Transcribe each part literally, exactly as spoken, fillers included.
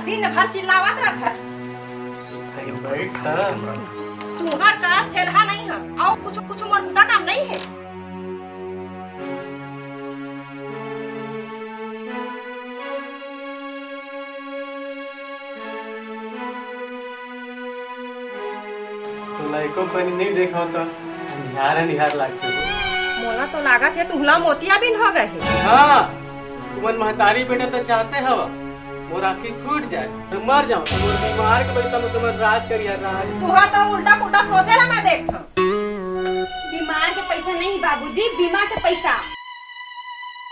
दिन भर चिल्लावत रहत हस। अरे बैठ त। तुंहर कस ठेलहा नहीं है, अउ कुछ, कुछ मोर बुता काम नहीं है। तो लइको बनी नहीं देखा तो निहार निहार लागथे। मोला तो लागत हे तुंहला मोतियाबिंद हो गए हे। हाँ, तुमन महतारी बेटा तो चाहते हव, मोर आँखी फूट जाए, मैं मर जाऊं, मोर बीमार के पैसा में तुमन राज करिया राज। तुंहर तो उल्टा पुल्टा सोचे ला मैं देखथंव। बीमार के पैसा नहीं बाबूजी, बीमा के पैसा।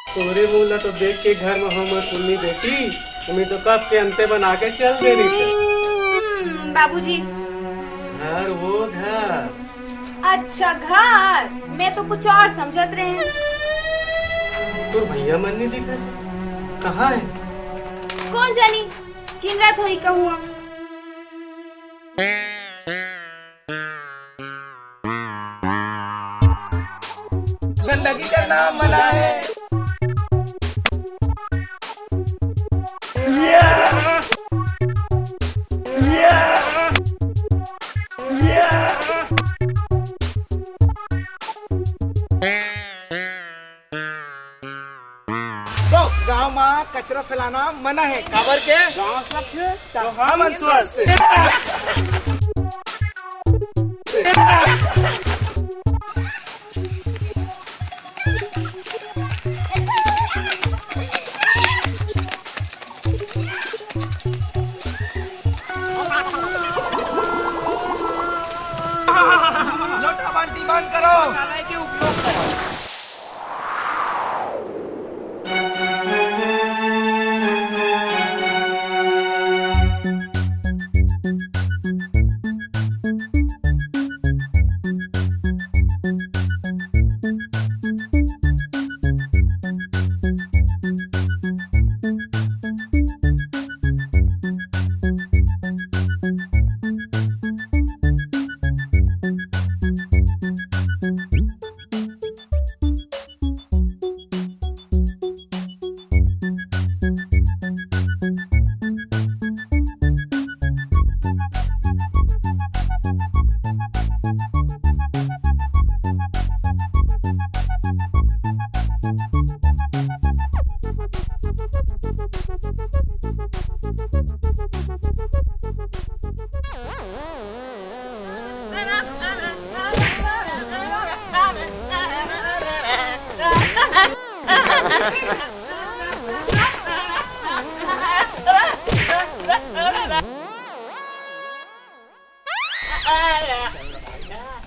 तोरे मुंह ला तो देख के घर में हम सुननी बेटी, तुम्हें तो कब के अंते बना के चल दे रही थी। हम्म, बाबूजी। घर वो घर। अच्छा घर, मैं तो कुछ और समझत रहे। तोर भैया मन नहीं दिखत, कहाँ है? कौन जानी, किंगत होई कहूँ। गंदगी करना मना है। तो गांव में कचरा फैलाना मना है। काबर के? गांव स्वच्छ तो हमन स्वस्थ। लोटा बाल्टी बंद करो।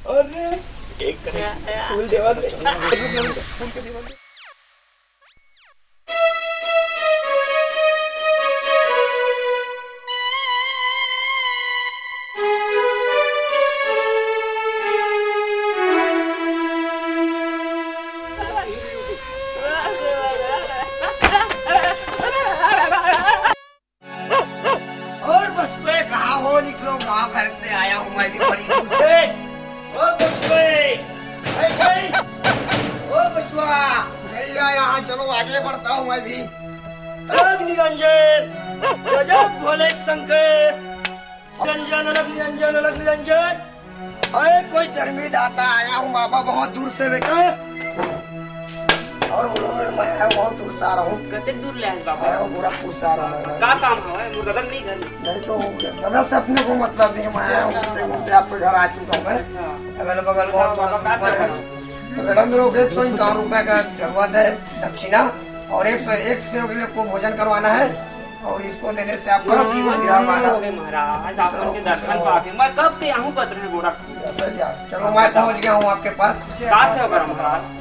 अरे, एक फूल देवा दे। और बचपे कहाँ हो, निकलो, गाँव घर से आया हूँ मैं भी बड़ी दूर से। ओ बचपे, भाई, भाई, ओ बचवा, नहीं आया यहाँ, चलो आगे बढ़ता हूँ मैं भी। अलग निरंजन, गजब भोले शंकर। निरंजन, अलग निरंजन, अलग निरंजन। अरे कोई धर्मी दाता, आया हूँ बाबा बहुत दूर से बेटा। और उन्होंने मैं आया हूँ बहुत दूर से आ रहा हूँ। कतेक दूर ले आए बाबा? आया हूँ गोरखपुर से आ रहा हूँ मैं। का काम है? मुर्गा दम नहीं घर में। नहीं तो दादा से अपने को मतलब नहीं, मैं आया हूँ घूमते घूमते आपके घर आ चुका हूँ मैं। अच्छा। अगल बगल बहुत बाबा, थोड़ा का दूर है। सेवा है? तो मैडम मेरे को एक सौ इक्यावन रुपए का जरूरत है दक्षिणा, और एक सौ एक के लिए को भोजन करवाना है। और इसको देने से आपका जीवन विराम आ जाओगे महाराज, आप उनके दर्शन पाके। मैं कब के आहूं कत रहे गोरखपुर। ऐसा ही यार। चलो, मैं पहुंच गया हूँ आपके पास। का सेवा करा महाराज?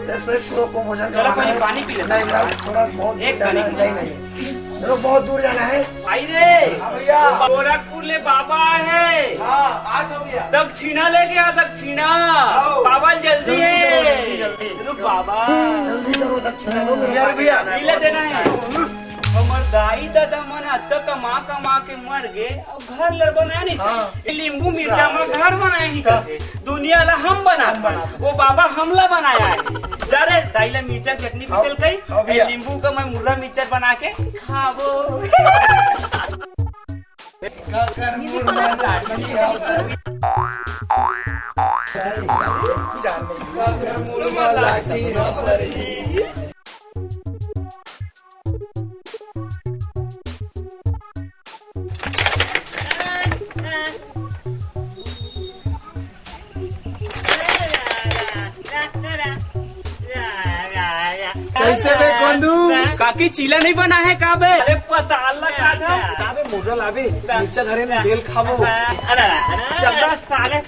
इसमें पूरा को भोजन चलो, करवाना कोई है। पानी पी लेते नहीं, हैं। यार, थोड़ा बहुत एक दूर जाना कनिक है। नहीं, नहीं। चलो, बहुत दूर जाना है। भाई रे, हाँ भैया। गोरखपुर ले बाबा है। हाँ, आ जाओ भैया। दक्षिणा लेके आ, दक्षिणा। आओ। बाबा जल्दी जल्दी है। करो, जल्दी, जल्दी। रुक बाबा। जल्दी करो, दक्षिणा दो, मेरे यार को भैया, आगे जाना है, पीले बहुत देना दूर है। जाना है। हमर दाई ददा मन अतका कमा कमा के मर गे, अउ घर ल बनाए नहीं। हाँ। ये नींबू मिर्चा म घर बनाए नहीं करते। दुनिया ला हम बनात हन। वो बाबा हमला बनाया है। जा रे, दाई ला मिर्चा चटनी पिसल गई, अब या। नींबू का मैं मुर्रा मिक्सचर बना के खाबो। कैसे बे कोंदू? काकी, चीला नहीं बना है का बे? अरे पता लगा था। का बे, मुर्रा लाबे, मिर्चा धरे में बेल खाबो। चल साले।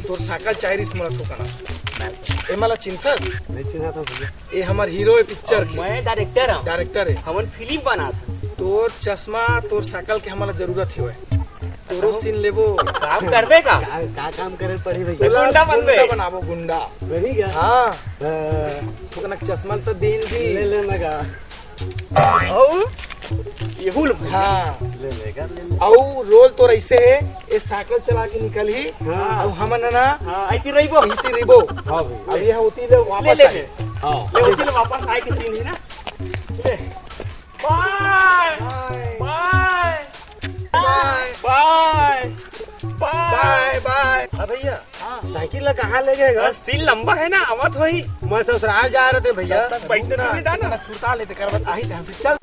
तोर साइकिल चाही रिहिस मोला ठोकाना। ए, मोला चिन्हथस? नहीं चिन्हत हँव भैया। ए हमर हीरो हे पिक्चर के। मैं डायरेक्टर हँव। डायरेक्टर हे। हमन फिल्म बनात हन। तोर चश्मा, तोर साइकिल के हमला जरूरत हेवय। तोरो सीन लेबो। काम करबे का? का, का काम करे पड़ी भैया? गुंडा बनबे। गुंडा बनाबो, गुंडा। बनी क्या? हाँ। हाँ। ठोकना चश्मा सब दीन दी। ले लेना का। अउ एहू ल हाँ। ले ले कर ले ले। अउ रोल तोर ऐसे हे, ए साइकिल चला के निकलही, हाँ। अउ हमन ना हाँ, ऐती रहिबो। ऐती रहिबो। हाँ भैया। अब ये होती ले वापस ले, ले, आए। ले। हाँ। ले होती ले वापस आए के सीन हे ना। ले। बाय। बाय। बाय। बाय। बाय। बाय, बाय। हाँ भैया, हाँ। साइकिल ला कहाँ ले गए गा? बस, सीन लंबा हे ना, आवत होही। मैं ससुराल जा रहे थे भैया। बैठने तो नहीं डाला। सुरता लेते कर बस, आही ध्यान से चल।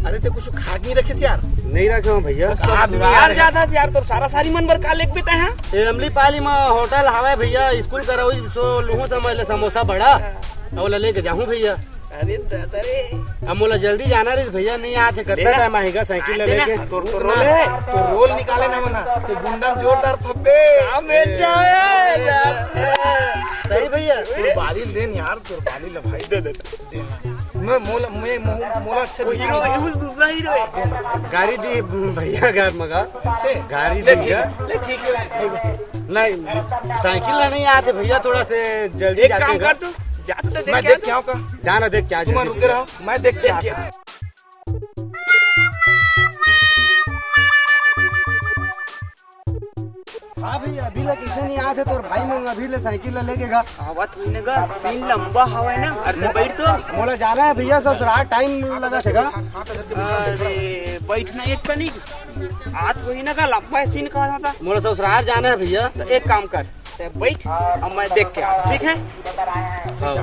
अरे, ते कुछ खा के नहीं रखे यार? नहीं रखे हँव भैया। ससुराल जात हस यार, तोर सारा सारी मन बर का लेके बेटा है? ए, अमलीपाली में होटल हवय भैया, स्कूल करा, वही सो लूहूँ समझ ले, समोसा बड़ा। हाँ। अउ ला लेके जाहूँ भैया। अरे दादा रे। अब मोला जल्दी जाना रहिस भैया, नहीं आत हे, कतका टाइम आही गा साइकिल ला लेके। तोर, तोर रोल हे, तोर रोल निकाले ना मना, तो गुंडा जोरदार फब्बे। काम में जाए, जाते। सही भैया। तोर बाली लेन यार, तोर बाली ला भाई। दे दे। दे। मैं मोला, मैं मोह-, मोला अच्छा वो दिखा। हीरो, वो दूसरा हीरो हे। गाड़ी दी भैया, घर मगा। से? गाड़ी ले दी ठीक क्या? हे, ले ठीक हे। नहीं, साइकिल ला नहीं आत हे भैया, थोड़ा से जल्दी एक जाते काम हैं। कर तू, जा तो देख मैं के आ देख तू। के आऊँ का? जाना देख क्या तुम जल्दी रुके भैया। रहो, मैं देख के देख के आता हूँ। हाँ भैया, अभी ले कैसे नहीं आत हे तोर भाई मन, अभी ले साइकिल ला लेके गा। आवत हुई ना गा, सीन लंबा हवय ना, अरे बैठ तो। मोला जाना हे भैया, ससुराल टाइम लगा थे गा। अरे बैठ ना एक कनी, आत हुई ना गा, लंबा सीन कहा था। मोला ससुराल जाना हे भैया। तो एक काम कर, ते बैठ, अब मैं देख के आ, ठीक है? हाँ।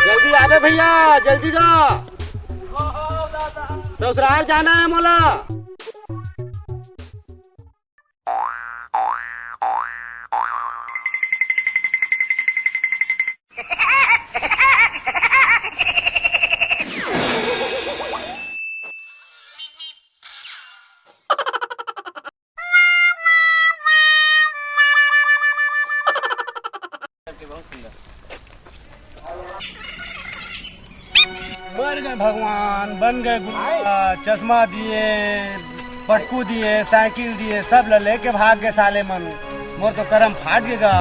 जल्दी आबे भैया, जल्दी जा। ससुराल जाना हे मोला। मर गए भगवान, बन गए गुंडा, चश्मा दिए, पटकू दिए, साइकिल दिए, सब ल लेके भाग गए साले मन। मोर तो करम फाट गे गा।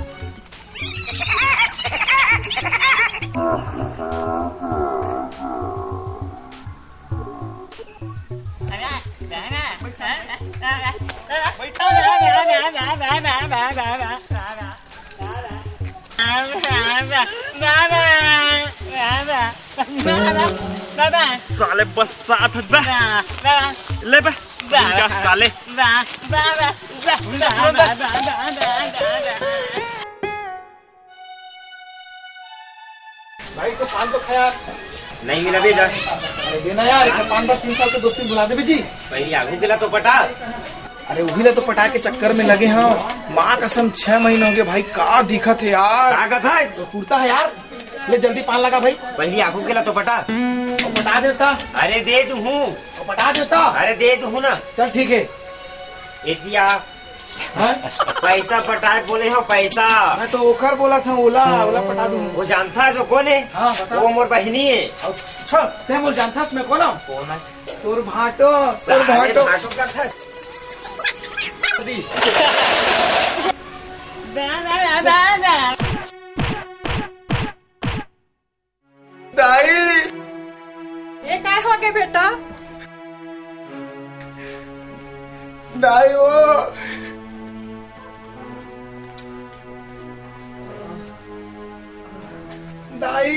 साले बस सात बा। ले बे। इनका साले। भाई, तो पान तो खाया। नहीं मिला बेटा। अरे देना यार, एक पान पर तीन साल के दोस्ती भुला दे जी। पहले आगू के ला तो पटा। अरे उही ला तो पटा के चक्कर में लगे हँव। माँ कसम, छह महीना हो गए भाई, का दिखत हे यार। का कथा है? तो कुर्ता है यार, ले जल्दी पान लगा भाई। पहले आगू के ला तो पटा। तो पटा देता। अरे दे दूँ हूँ। तो पटा देता। अरे दे दूँ हूँ ना। चल ठीक है। ए दिया। हाँ? पैसा पटाए बोले हो, पैसा। मैं तो ओकर बोला था, ओला, ओला पटा दूँ। वो जानता है जो कौन है? हाँ, बता। वो मोर बहिनी है। अच्छा, ते मोर जानता है मैं कौन हूँ? कौन है? तोर भाटो, तोर साले भाटो। भाटो का था। दी। दाई। ये काय होगे बेटा? दाई वो। दाई।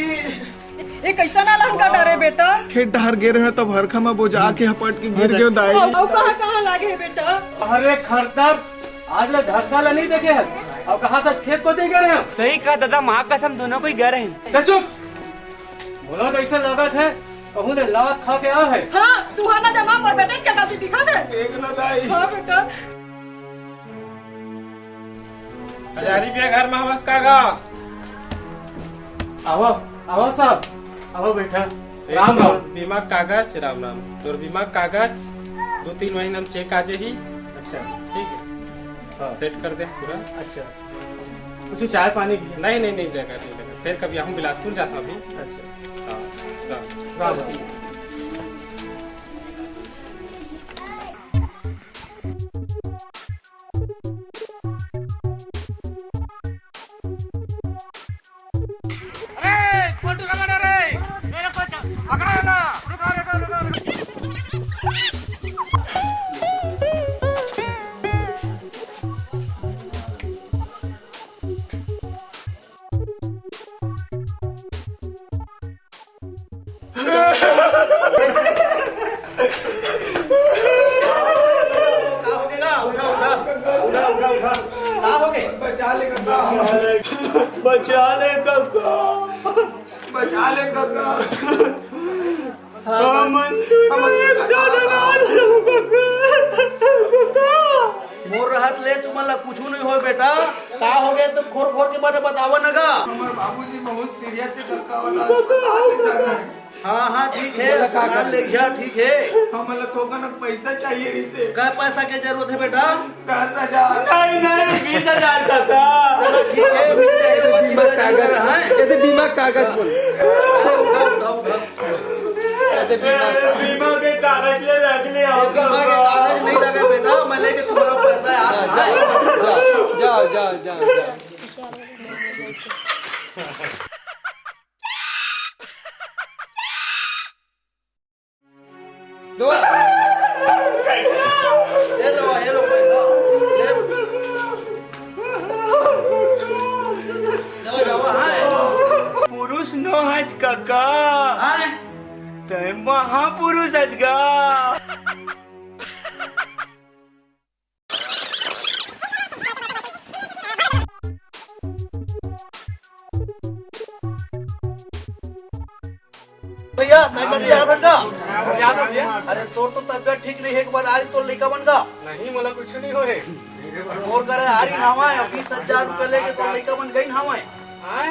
ये कैसा ना लहंगा डारे बेटा? खेत डहर गे रहे तब हरखा में बोजा के हपट के गिर गयो दाई। अउ कहाँ कहाँ लागे है बेटा? अरे खरतर, आज ले धरसा ला नहीं देखे है। अब कहा था खेत को दे गए रहे हम। सही कहा दादा, माँ कसम दोनों को ही गए रहे हैं। चुप। बोला तो ऐसा लागत है, कहूँ ले लात खा के आ है। हाँ, तुम्हारा जमा पर बेटे क्या काफी दिखा दे। देख ना दाई। हाँ बेटा। हजारी भैया घर में हवस का गा? आवा, आवा साहब, आवा बेटा। राम राम। बीमा कागज, राम राम। तोर बीमा कागज दो तीन महीना में चेक आ जाही। अच्छा। ठीक है। हाँ। सेट कर दे पूरा। अच्छा। कुछ चाय पानी भी? नहीं, नहीं, नहीं लेगा, नहीं लेगा। फिर कभी हम बिलासपुर जाता अभी। अच्छा। हाँ, इसका। राम राम। अरे, फोटो लगा ना रे। मेरे को च-, पकड़ा है ना। रुका, रुका, रुका, रुका। का हो गे गा? उठा, उठा। उठा, उठा, उठा। का हो गे? बचा ले कका। बचा ले कका। बचा ले कका। हाँ, मंजू, हमन एक साथ अनाथ रहूं कका। कका। मोर रहत ले तुमन ला कुछु नहीं होय बेटा। का हो गे? तुम खोर खोर के बारे बतावा न गा। हमर बाबूजी बहुत सीरियस है कका, वाला अस्पताल ले जाना है। हाँ, हाँ, ठीक है, बोला, का अस्पताल करना? ले जा, ठीक है। हमन ला थोकन पैसा चाहिए रिसे। कै पैसा के जरूरत है बेटा? दस हजार। नहीं, नहीं, बीस हजार कका। चलो, ठीक है, मिल जाएगा, बीमा चिंता नहीं कागज, कर रहा है। कहते बीमा कागज बोल। उठाओ, उठाओ, उठाओ। कहते बीमा। बीमा के कागज ले रख ले, आओ बीमा के कका। कागज नहीं लगा बेटा, मैं लेके तुम्हारा पैसा है, हाथ हाँ, जाओ, जाओ, जाओ, जाओ, जाओ। दो। ये लो, ये लो पैसा। ले। जाओ, जाओ, हाँ। पुरुष नो हज कका। हाँ। तय महापुरुष हज गा। भैया, तय कर दिया था का? याद हो गया? अरे, तोर तो तबियत ठीक नहीं है, एक बार आज तोर लइका मन का। नहीं, मोला कुछ नहीं होए। मोर करे आरी हवाए, बीस हजार रुपया लेके तोर लइका मन गई हवाए। आए?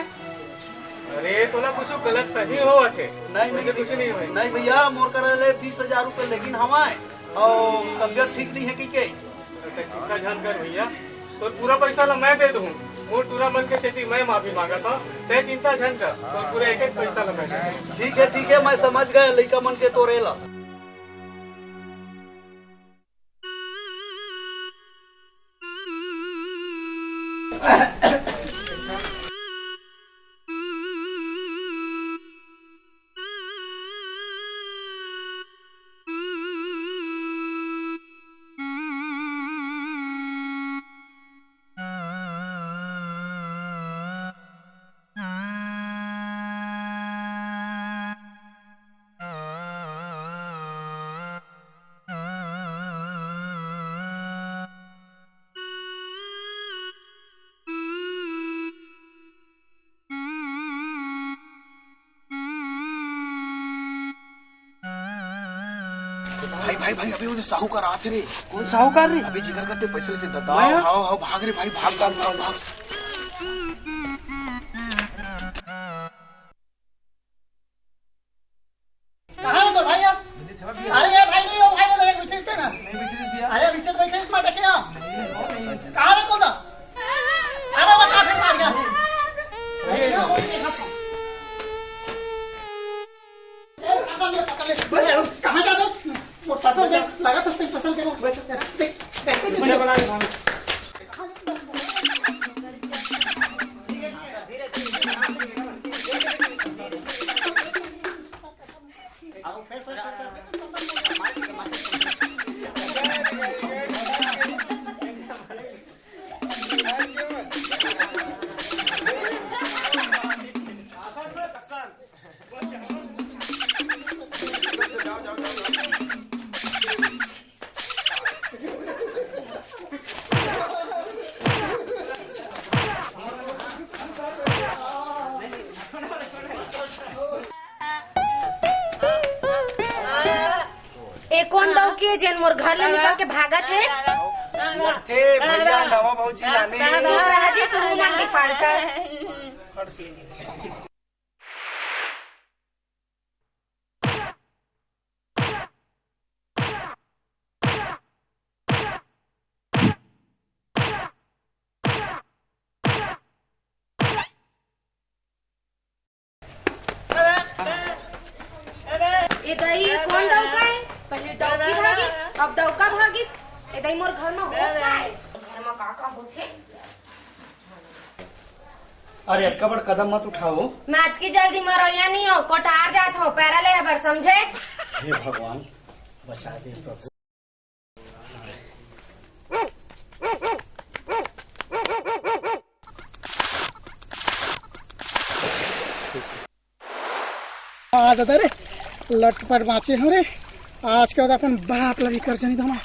अरे, तोला कुछ गलत फहमी होवत हे। नहीं, वैसे नहीं। कुछ नहीं होए। नहीं भैया, मोर करे ले बीस हजार रुपया लेगिन हवाए। अउ तबियत ठीक नहीं है कहिके। तै चिंता झन कर भैया, तोर पूरा पैसा ला मैं दे दूँ। मोर टूरा मन के सेती मैं माफी मांगत हूँ, तै चिंता झन कर, तोर पूरा एक एक पैसा ला मैं दे दूँ। ठीक है, ठीक है, मैं समझ गया लइका मन के तोरे ला। भाई, भाई, भाई, अबे वो जो साहूकार आत हे रे। कौन साहूकार रे? अबे जेकर करते पैसे लेते दादा। मैं? हाँ, हाँ, भाग रे भाई, भाग, भाग, भाग, भाग। कहाँ है तो भाई अब? अरे ये भाई नहीं हो, भाई हो तो एक विचलित है ना। अरे विचलित मत देखिए ना। कहाँ है कौन था? अरे बस आखिर मार गया। अरे ना, वही देखा था। चल, पकड़ ले, पकड़ ले। बस, कहाँ जाते? वो फसल दे, लगा तो सही फसल दे। बस, देख, देख, देख, बना ले, बना ले। मोर घर ले निकल के भागत हे। मोर थे भैया, नवा भौजी लाने हे। चुप रह जी, तू मुंह मन के फाड़ता। ए दाई, ये कोन डौका हे? पहले डौकी भागिस, अब डौका भागिस। ए दाई, मोर घर म होत का हे? घर म का का होथे? अरे, अतका बड़ कदम मत उठाओ। मैं अतकी जल्दी मरोइया नहीं हो, कोठार जात हो, पैरा ले बर, समझे? हे भगवान, बचा दे प्रभु। आ दादा रे, लटपट बाँचे हो रे। आज के बाद अपन बाप ल भी कर जानी दाना।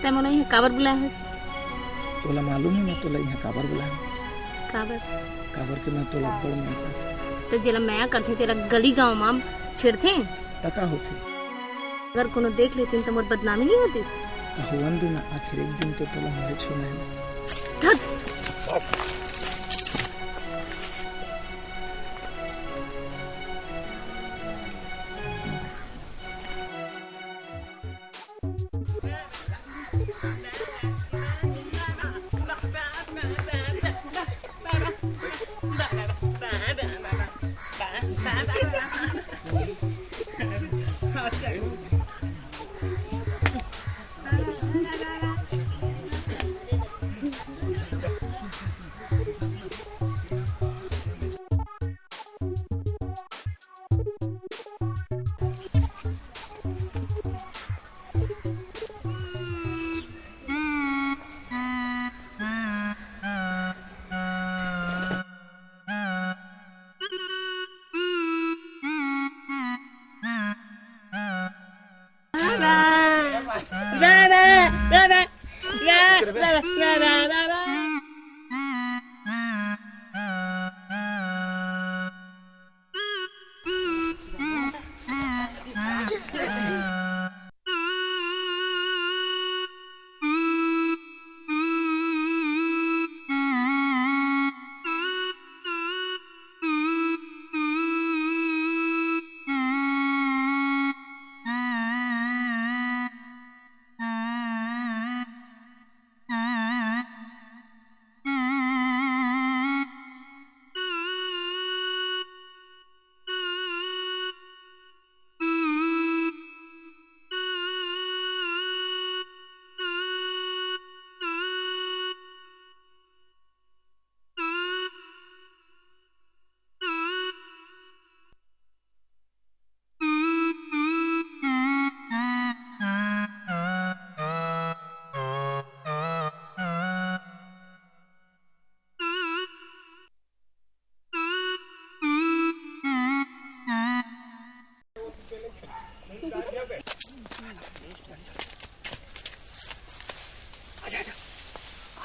तै मोला इहाँ काबर बुलाए हस? तोला मालूम हे, मैं तोला इहाँ काबर बुलाए हँव? काबर? काबर के मैं तोला अब्बड़ मया करथँव। त जेला मया करथे, तेला गली गाँव म छेड़थे? त का होथे? अगर कोनो देख लेतिन त मोर बदनामी नइ होतिस? त होवन दे ना, आखिर एक दिन तो तोला मोरे छूना हे। धत!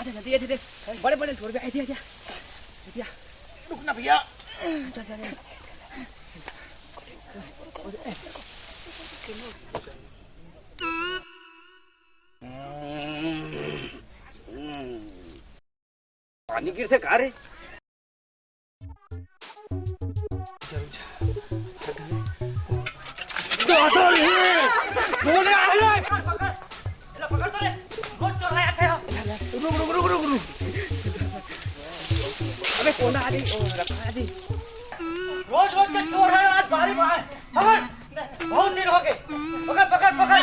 अच्छा, जल्दी, जल्दी, जल्दी। बड़े, बड़े, छोड़ दे, आइए, आइए। रुक ना भैया। चल, चल, चल। पानी गिरथे का रे? दादा रे! बोले आ रे! रुक, रुक, रुक, रुक, रुक। अबे, कोंडा आ गई, ओ, रखा आ गई। रोज रोज के चोर है, आज बारी में आए। पकड़। बहुत दिन हो गए। पकड़, पकड़, पकड़।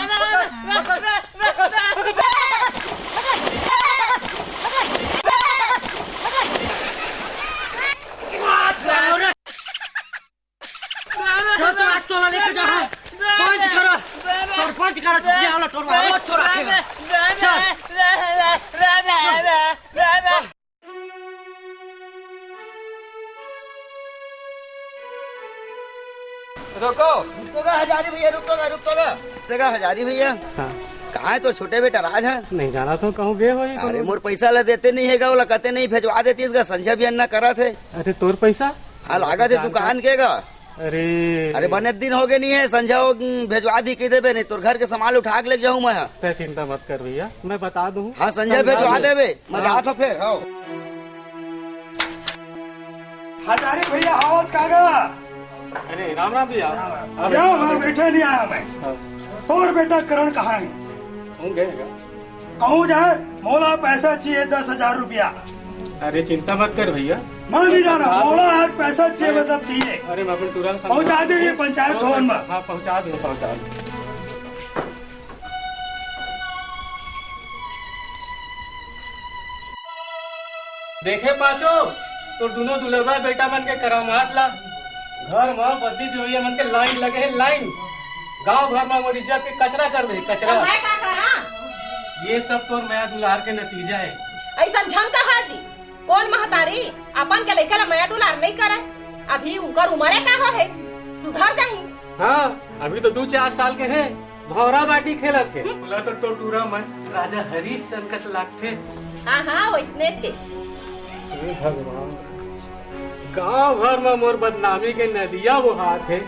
चल, तो आज तोला लेके जा, हाँ। पंच करा, सरपंच करा, टुटिया वाला टोला, रोज चोर आके। चल। रुको। रुक तो जा हजारी भैया, रुक तो जा, रुक तो जा। देखा हजारी भैया। हाँ। कहाँ है तोर छोटे बेटा राज है? नहीं जाना तो कहूँ गए हो ये अरे कौन? मोर पैसा ला देते नहीं है गा, ओला कहते नहीं भेजवा देती इसका संझा भी अन्ना करा थे। अरे तोर पैसा? हाँ, लागत है जानता दुकान के गा। अरे। अरे बने दिन हो गए नहीं है, संझा वो, हम्म, भेजवा दी कह देबे, नहीं तोर घर के सामान उठा के ले जाऊँ मैं। तै चिंता मत कर भैया, मैं बता दूँ। हाँ, संझा संझा भेजवा दे। देबे, मैं हाँ। जाता फिर, हाँ। हजारी भैया, आवाज का गा? अरे राम राम भैया। राम राम। अरे। क्या हुआ, बैठे नहीं आया मैं। हाँ। तोर बेटा करण कहाँ है? होंगे। कहूँ जाए, मोला पैसा चाहिए दस हजार रुपया। अरे चिंता मत कर भैया। मैं नहीं जाना, हाँ। मोला आज पैसा चाहिए, अरे, मतलब चाहिए। अरे मैं अपन टूरा के साथ पहुँचा दीजिए पंचायत हाँ, भवन में। हाँ, पहुँचा दूँ, पहुँचा दूँ। देखे पाचो, तोर दुनों दुलरवा बेटा मन के करामात ला। घर म बदली देवइया मन के लाइन लगे हे, लाइन। गांव भर म मोर इज्जत के कचरा कर दे, कचरा। तो मैं का करा? ये सब तोर मया दुलार के नतीजा हे। अइसन झन कहा जी, कोन महतारी अपन के लइका ला मया दुलार नइ करय? अभी उंकर उमर हे का हो हे, सुधर जाही। हाँ, अभी तो दू चार साल के हे। भौरा बाटी खेलत हे। हम्म। बोला तो टोटूरा मन राजा हरीश चंद कस लागथे। हाँ, हाँ, वइसने चे। हे भगवान, गांव भर म मोर बदनामी के नदिया बोहात हे,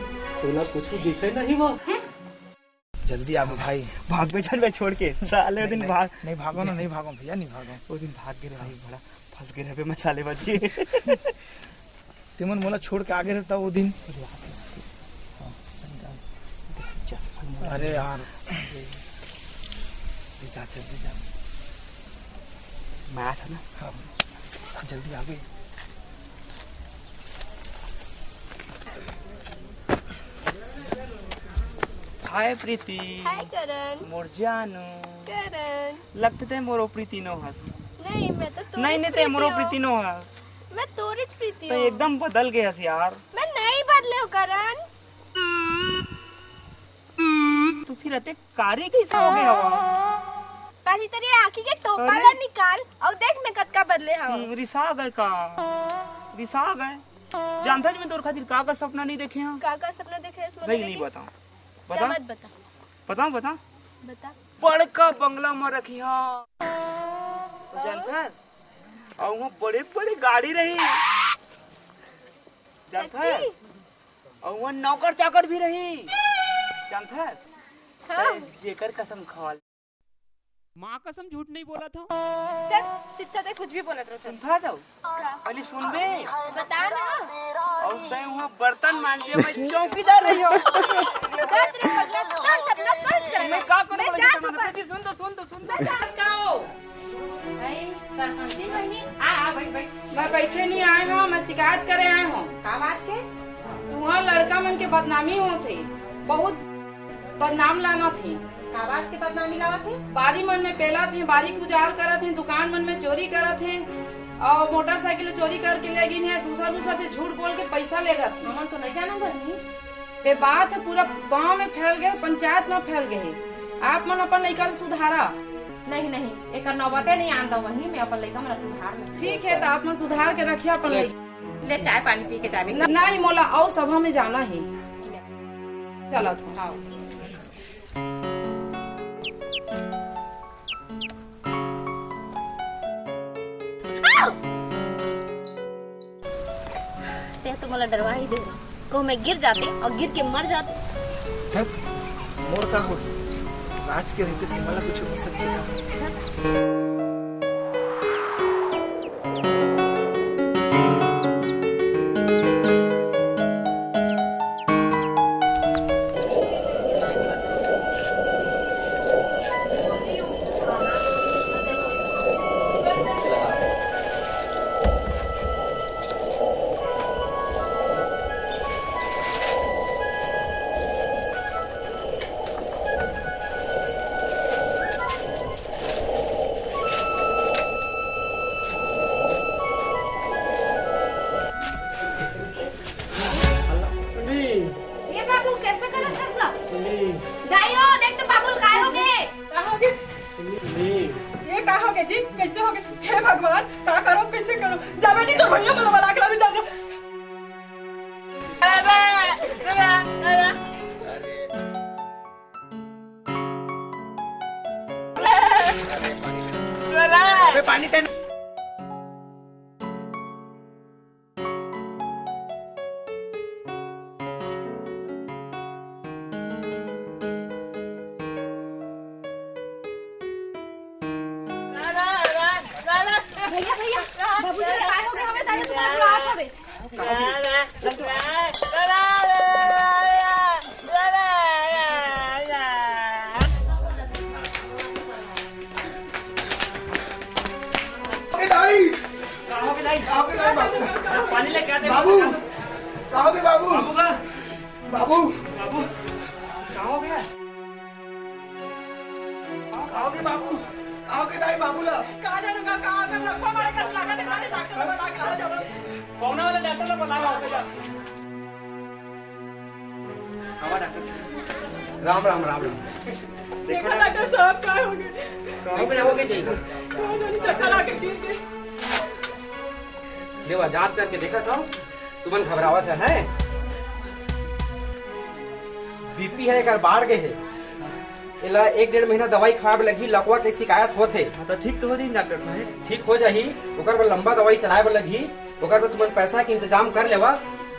तोला कुछु दिखे नहीं वो? हम्म। जल्दी आवे भाई। भाग बे, चल बे छोड़ के, साले वो दिन नहीं, भाग। नहीं भागो ना, नहीं भागो भैया, नहीं भागो। वो दिन भाग गे रहे भाई, बड़ा फंस गे रहे बे, मैं साले बच के। तेमन मोला छोड़ के आगे रहता वो दिन। अरे यार। ले जा, जल्दी जा। मैं आया था ना। हाँ। जल्दी आ गई। हाय प्रीति। हाय करण। मोर जानू। करण। लगते ते मोरो प्रीति नो हस। नहीं, मैं तो तोरे नहीं, नहीं, ते मोरो प्रीति नो हस। मैं तोरेच प्रीति तो हूँ। एकदम बदल गए हस यार। मैं नहीं बदले हूँ करण। तू फिर अते कारी कइसे हो गए हवा? पहली तेरी आँखी के टोपा अरे। ला निकाल, अउ देख मैं कतका बदले हवा। हम्म, रिसा गए का? रिसा गए। जानथस मैं तोर खातिर का का सपना नहीं देखे हूँ? का का सपना देखे हस? भाई नहीं बताऊँ। क्या बता? मत बता। बताऊँ, बता। बता। बड़का बंगला में रखी हाँ। जानथस? अउ वहाँ बड़े बड़े गाड़ी रही। जानथस? सच्ची? अउ वहाँ नौकर चाकर भी रही। जानथस? हाँ। ते जेकर कसम खवा ले। माँ कसम झूठ नहीं बोलत हूँ। चल, सित्था ते कुछ भी बोलत रहो, चल। सुनथस? का? अली सुन बे। बता ना। अउ ते वहाँ बर्तन मांजे में चौकीदार रही हो। बस रे, मतलब, तोर सपना सच कर। मैं का करूँ? मैं जा चुप। सुन तो, सुन तो, सुन तो। बस का हो? भाई, सरपंची बहिनी। आ, आ, भाई, भाई। मैं बैठे नहीं आए हूँ, मैं शिकायत करे आए हूँ। का बात के? तुहां लड़का मन के बदनामी होत हे, बहुत बदनाम लानत हे। का बात के बदनामी लावत हे? बारी मन में पेलत हे, बारी के उजाड़ करत हे, दुकान मन में चोरी करत हे, अउ मोटरसाइकिल चोरी करके ले गिन हे, दूसर दूसर से झूठ बोल के पैसा लेगत हे। हमन तो नहीं जानन बहिनी। ये बात हे पूरा गांव में फैल गए, पंचायत में फैल गए। आप मन अपन लइका ल सुधारा। नहीं, नहीं, एकर नौबते नहीं आन दो वहीं, मैं अपन लइका मन सुधार लेहूं। ठीक हे, तो आप मन सुधार के रखिए अपन लइका। ले चाय पानी पी के जाबे। नहीं, मोला अउ सभा में जाना हे। चलत हूँ। हाँ। ते तो मोला डरवा ही दे। को मैं गिर जाते और गिर के मर जाते। हट, मोर का हो? राज के रहते से मला कुछ हो सकता है। ये बाबू, कैसे करत हस ला? दाई हो, देख तो बाबू ल काय हो गे? का हो गे? ये का हो गे जी? कैसे हो गे? हे भगवान, का करो, कैसे करो? जा बेटी, तोर भैया बोला, बला के ला भी जा, जा। अबे पानी दे। भैया, भैया, बाबूजी ल काय हो गे हवे? दादा, तुम्हारे बुलावत हवे। ए दाई! का हो गे दाई? का हो गे दाई बाबू? पानी लेके आते। बाबू! का हो गे बाबू? बाबू का? बाबू! बाबू! का हो गे? का हो गे बाबू? का हो गे दाई बाबू ला? का जानू का, का हो गे? लफा मारे का लगा दे, डॉक्टर ला बुला के लाओ, जाओ। कौन वाला डॉक्टर ला बुला के लाओ, जाओ। आवा डॉक्टर। राम राम, राम राम। देखो डॉक्टर साहब, का हो गे? कैसे हो गे जी? का जानू, चक्कर आके गिर गे। देवा, जांच करके देखा था, तुमन घबरावत हव, हैं? बीपी हे, एकर बाढ़ गे हे। एला एक डेढ़ महीना दवाई खवाए बर लगही, लकवा के शिकायत होत हे। हाँ, त ठीक तो हो जाही डॉक्टर साहब। ठीक हो जाही, ओकर बर लंबा दवाई चलाए बर लगही। ओकर बर तुमन पैसा के इंतजाम कर लेवा,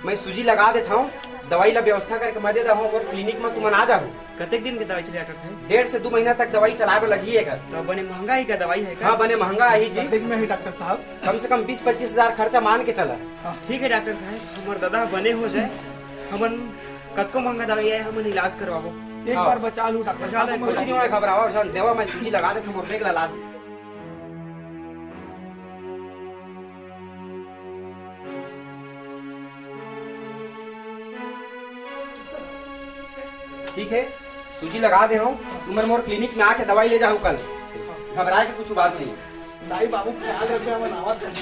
मैं सूजी लगा देत हंव, दवाई ला व्यवस्था करके मैं दे देत हंव, अउ क्लिनिक म तुमन आ जाहू। कतेक दिन के दवाई चली डॉक्टर साहब? डेढ़ से दू महीना तक दवाई चलाए बर लगही एकर। त बने महंगा ही का दवाई हे का? हाँ, बने महंगा आही जी। कतेक में ही डॉक्टर साहब? कम से कम बीस पच्चीस हजार खर्चा मान के चला। हाँ। ठीक हे डॉक्टर साहब, हमर ददा बने हो जाए, हमन कतको महंगा दवाई आए, हमन इलाज करवाबो। एक हाँ। बार बचा लूं डॉक्टर बचा साहब, ले, हमर कुछ नहीं होय, घबरावा झन, देवा मैं सूजी लगा देत हंव, अउ बैग ला लाद। ठीक हे, सूजी लगा दे हंव, तुमन मोर क्लिनिक में आके दवाई ले जाहू कल। घबराए के कुछ बात नहीं। दाई बाबू ख्याल रखबे, हमन आवत हन।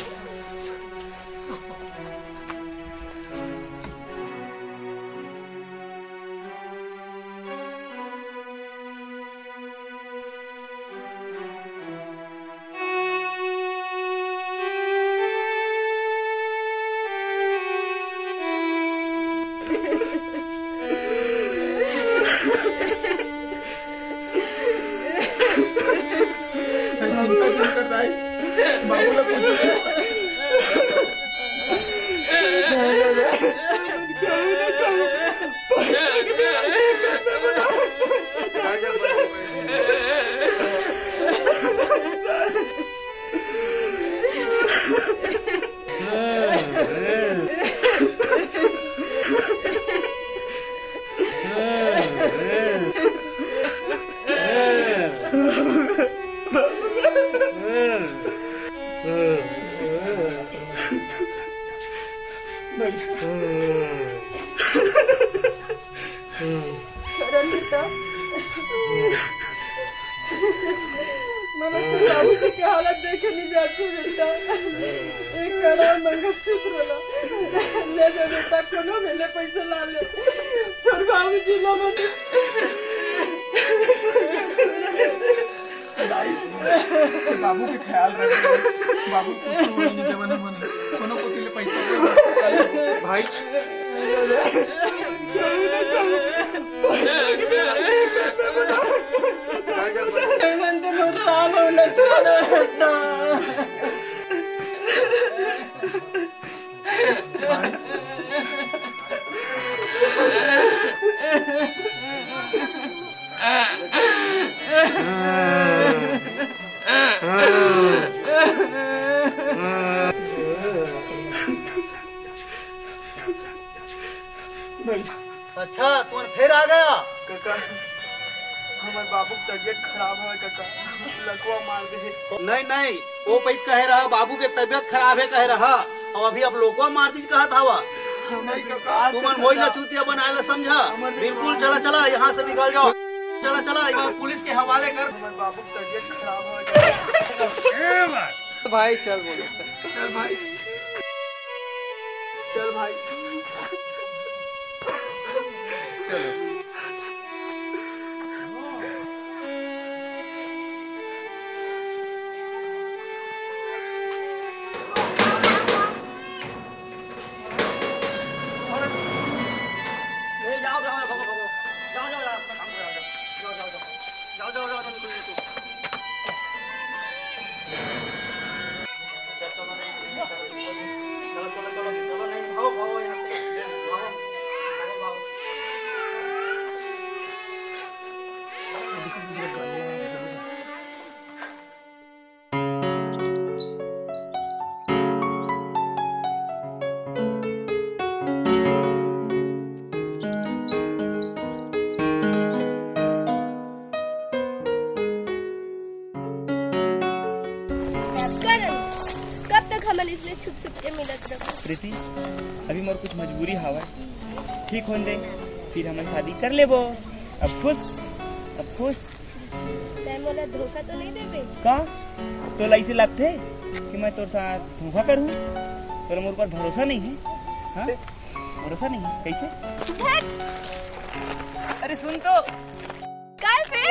चिंता क्यों कर रहा है? बाबू लोग कुछ करन बेटा, मोला तो बाबूजी के हालत देखे नहीं जात हे बेटा। एक कड़ा मंगलसूत्र ला ले जा बेटा, कोनो मेर ले पैसा ला ले, तोर बाबूजी ला मत। दाई, बाबू के ख्याल रख, बाबू कुछ होय नहीं देवन हमन, कोनो कोती ले पैसा दे। भाई, भगवान तो मोर साथ होना चाहिए बेटा। आ गया। काका, हमर बाबू के तबीयत खराब हवे काका, लकवा मार दे हे। नहीं, नहीं, वो पइत कहे रहा, बाबू के तबीयत खराब है कहे रहा। अब अभी अब लोकवा मार दीज कहत हवा। नहीं काका, तुमन मोही ला चूतिया बनाए ला समझा। बिल्कुल, चला, चला, यहाँ से निकल जाओ। चला, चला, यहाँ पुलिस के हवाले कर। हमर बाबू के तबीयत खराब हवे काका। भाई चल, बोलो, चल। चल भाई, चल भाई। कब तक हमन इसने छुप छुप के मिलत रहबो? प्रीति, अभी मोर कुछ मजबूरी हावय, ठीक होन दे, फिर हमन शादी कर लेबो। अब खुश, अब खुश। तै मोला धोखा तो नहीं देबे? का? तोला इसे लगथे कि मैं तोर साथ धोखा करूँ? तोला मोर ऊपर भरोसा नहीं है? हाँ, भरोसा नहीं है, कैसे? अरे सुन तो। कल फेल।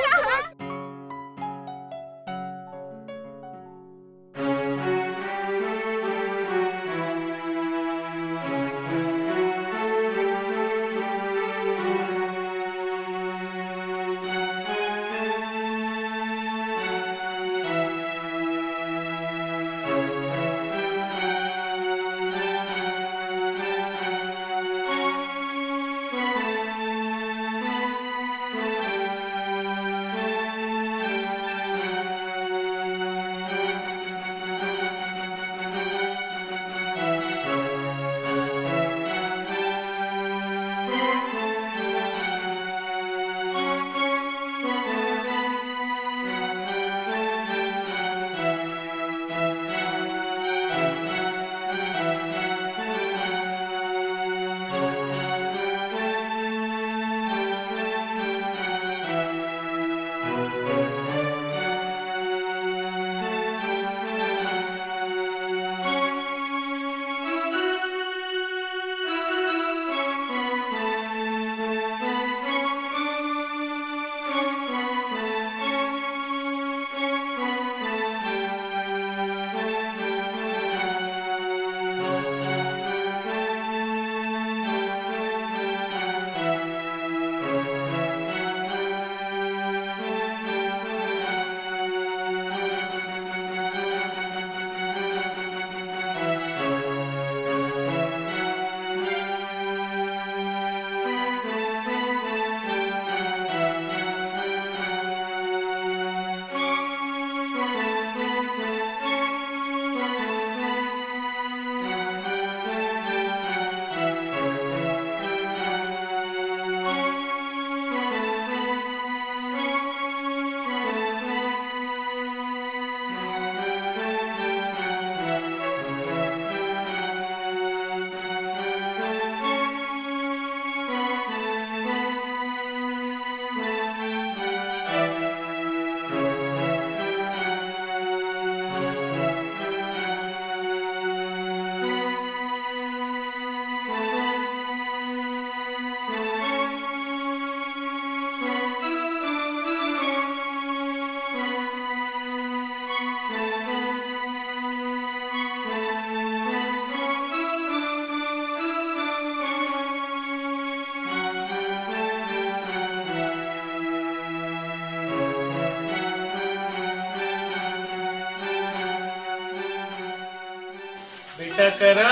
बेटा करा।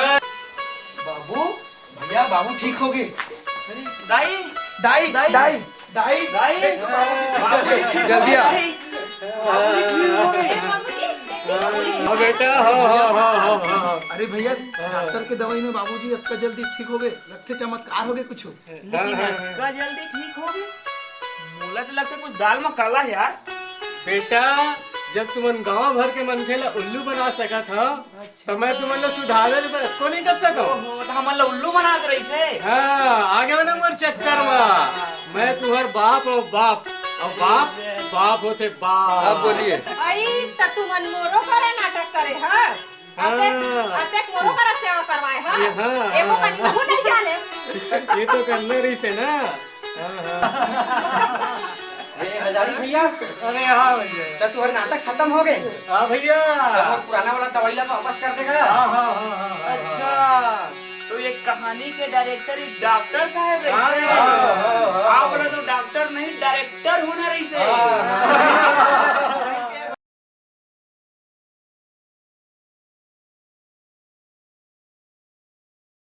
बाबू, भैया, बाबू ठीक हो गए। दाई, दाई, दाई। दाई, दाई, दाई। देख तो बाबू जी, बाबू जी ठीक हो गए। जल्दी आ। बाबू जी ठीक हो गए। हाँ, बेटा, हाँ, हाँ। अरे भैया, डॉक्टर के दवाई में बाबूजी अतका जल्दी ठीक हो गए, लगथे चमत्कार हो गए कुछ। लेकिन हाँ, हाँ। अतका जल्दी ठीक मोला तो लगता कुछ दाल में काला है यार। बेटा, जब तुमन गांव भर के मनखे ला उल्लू बना सकत हव, अच्छा। तो मैं तुमन ला सुधारे बर को नहीं कर सकव। ओहो, तो हमन ला उल्लू बना के रहिस हे। हाँ, आगे ना मोर चक्कर में। मैं तुहर बाप हो बाप, और बाप, बाप होते बाप। अब बोलिए। आई, त तुमन मोरो करा नाटक करे, हाँ? अतेक, हाँ। अतेक मोरो करा सेवा करवाए, हाँ? ये हाँ, एगो हाँ। कन मुँह नहीं जाने। ये तो करना रहिस हे ना। हाँ, हाँ। ए, हजारी भैया। अरे हाँ भैया। त तुहर नाटक खत्म हो गए? हाँ भैया। त मोर पुराना वाला दवाई ला वापस कर देगा? हाँ, हाँ, हाँ, हाँ, हाँ, हाँ। अच्छा, तो ये कहानी के डायरेक्टर ही डॉक्टर साहब रहिस हे। हाँ, हाँ, हाँ, हाँ। आप वाला तो डॉक्टर